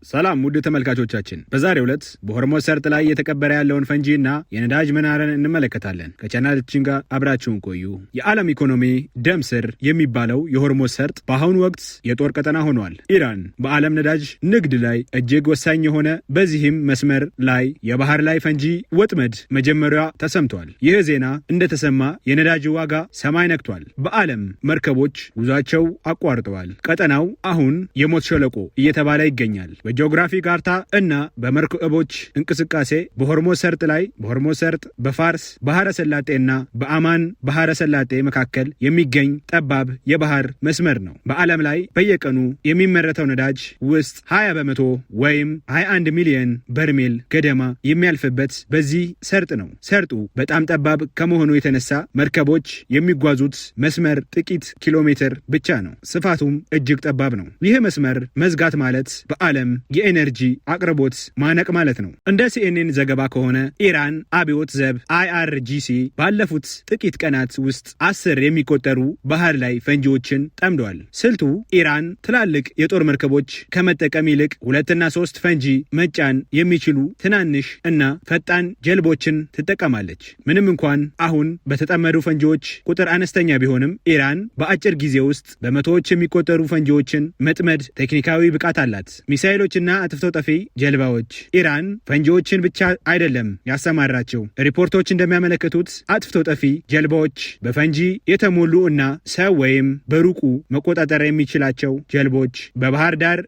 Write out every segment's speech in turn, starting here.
ሰላም ውድ ተመልካቾቻችን፣ በዛሬው ዕለት በሆርሙዝ ሰርጥ ላይ እየተቀበረ ያለውን ፈንጂ እና የነዳጅ መናርን እንመለከታለን። ከቻናላችን ጋር አብራችሁን ቆዩ። የዓለም ኢኮኖሚ ደም ስር የሚባለው የሆርሙዝ ሰርጥ በአሁኑ ወቅት የጦር ቀጠና ሆኗል። ኢራን በዓለም ነዳጅ ንግድ ላይ እጅግ ወሳኝ የሆነ በዚህም መስመር ላይ የባህር ላይ ፈንጂ ወጥመድ መጀመሪያ ተሰምቷል። ይህ ዜና እንደተሰማ የነዳጅ ዋጋ ሰማይ ነክቷል። በዓለም መርከቦች ጉዟቸው አቋርጠዋል። ቀጠናው አሁን የሞት ሸለቆ እየተባለ ይገኛል። በጂኦግራፊ ካርታ እና በመርከቦች እንቅስቃሴ በሆርሙዝ ሰርጥ ላይ በሆርሙዝ ሰርጥ በፋርስ ባህረ ሰላጤና በአማን ባህረ ሰላጤ መካከል የሚገኝ ጠባብ የባህር መስመር ነው። በዓለም ላይ በየቀኑ የሚመረተው ነዳጅ ውስጥ 20% ወይም 21 ሚሊዮን በርሜል ገደማ የሚያልፍበት በዚህ ሰርጥ ነው። ሰርጡ በጣም ጠባብ ከመሆኑ የተነሳ መርከቦች የሚጓዙት መስመር ጥቂት ኪሎ ሜትር ብቻ ነው። ስፋቱም እጅግ ጠባብ ነው። ይህ መስመር መዝጋት ማለት በዓለም የኤነርጂ አቅርቦት ማነቅ ማለት ነው። እንደ ሲኤንኤን ዘገባ ከሆነ ኢራን አብዮት ዘብ IRGC ባለፉት ጥቂት ቀናት ውስጥ 10 የሚቆጠሩ ባህር ላይ ፈንጂዎችን ጠምደዋል። ስልቱ ኢራን ትላልቅ የጦር መርከቦች ከመጠቀም ይልቅ ሁለትና ሶስት ፈንጂ መጫን የሚችሉ ትናንሽ እና ፈጣን ጀልቦችን ትጠቀማለች። ምንም እንኳን አሁን በተጠመዱ ፈንጂዎች ቁጥር አነስተኛ ቢሆንም፣ ኢራን በአጭር ጊዜ ውስጥ በመቶዎች የሚቆጠሩ ፈንጂዎችን መጥመድ ቴክኒካዊ ብቃት አላት። ሚሳይሎችና አጥፍቶ ጠፊ ጀልባዎች። ኢራን ፈንጂዎችን ብቻ አይደለም ያሰማራቸው። ሪፖርቶች እንደሚያመለክቱት አጥፍቶ ጠፊ ጀልባዎች፣ በፈንጂ የተሞሉ እና ሰው ወይም በሩቁ መቆጣጠር የሚችላቸው ጀልቦች፣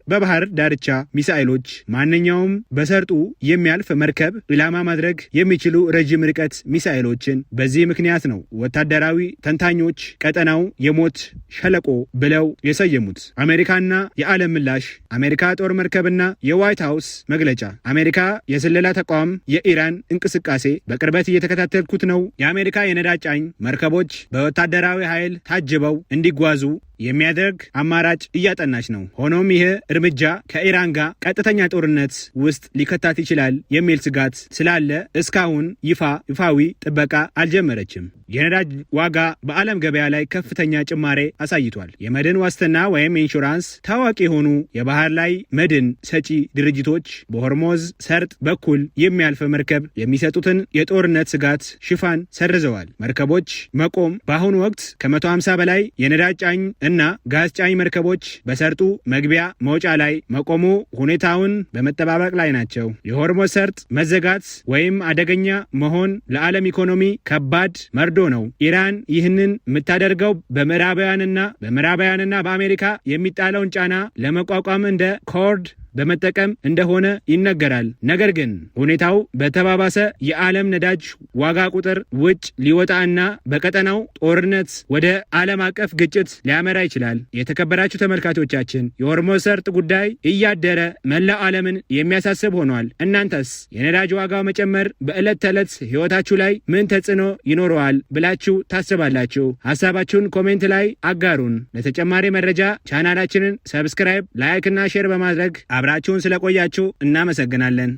በባህር ዳርቻ ሚሳይሎች፣ ማንኛውም በሰርጡ የሚያልፍ መርከብ ኢላማ ማድረግ የሚችሉ ረጅም ርቀት ሚሳይሎችን። በዚህ ምክንያት ነው ወታደራዊ ተንታኞች ቀጠናው የሞት ሸለቆ ብለው የሰየሙት። አሜሪካና የዓለም ምላሽ። አሜሪካ ጦር መርከብና የዋይት ሃውስ መግለጫ። አሜሪካ የስለላ ተቋም የኢራን እንቅስቃሴ በቅርበት እየተከታተልኩት ነው። የአሜሪካ የነዳጅ ጫኝ መርከቦች በወታደራዊ ኃይል ታጅበው እንዲጓዙ የሚያደርግ አማራጭ እያጠናች ነው። ሆኖም ይህ እርምጃ ከኢራን ጋር ቀጥተኛ ጦርነት ውስጥ ሊከታት ይችላል የሚል ስጋት ስላለ እስካሁን ይፋዊ ጥበቃ አልጀመረችም። የነዳጅ ዋጋ በዓለም ገበያ ላይ ከፍተኛ ጭማሬ አሳይቷል። የመድን ዋስትና ወይም ኢንሹራንስ። ታዋቂ የሆኑ የባህር ላይ መድን ሰጪ ድርጅቶች በሆርሞዝ ሰርጥ በኩል የሚያልፍ መርከብ የሚሰጡትን የጦርነት ስጋት ሽፋን ሰርዘዋል። መርከቦች መቆም። በአሁኑ ወቅት ከ150 በላይ የነዳጅ ጫኝ እና ጋዝ ጫኝ መርከቦች በሰርጡ መግቢያ መውጫ ላይ መቆሙ ሁኔታውን በመጠባበቅ ላይ ናቸው። የሆርሙዝ ሰርጥ መዘጋት ወይም አደገኛ መሆን ለዓለም ኢኮኖሚ ከባድ መርዶ ነው። ኢራን ይህንን የምታደርገው በምዕራባውያንና በአሜሪካ የሚጣለውን ጫና ለመቋቋም እንደ ኮርድ በመጠቀም እንደሆነ ይነገራል። ነገር ግን ሁኔታው በተባባሰ የዓለም ነዳጅ ዋጋ ቁጥር ውጭ ሊወጣና በቀጠናው ጦርነት ወደ ዓለም አቀፍ ግጭት ሊያመራ ይችላል። የተከበራችሁ ተመልካቾቻችን፣ የሆርሙዝ ሰርጥ ጉዳይ እያደረ መላው ዓለምን የሚያሳስብ ሆኗል። እናንተስ የነዳጅ ዋጋው መጨመር በዕለት ተዕለት ሕይወታችሁ ላይ ምን ተጽዕኖ ይኖረዋል ብላችሁ ታስባላችሁ? ሀሳባችሁን comment ላይ አጋሩን። ለተጨማሪ መረጃ ቻናላችንን subscribe፣ like እና share በማድረግ አብራችሁን ስለቆያችሁ እናመሰግናለን።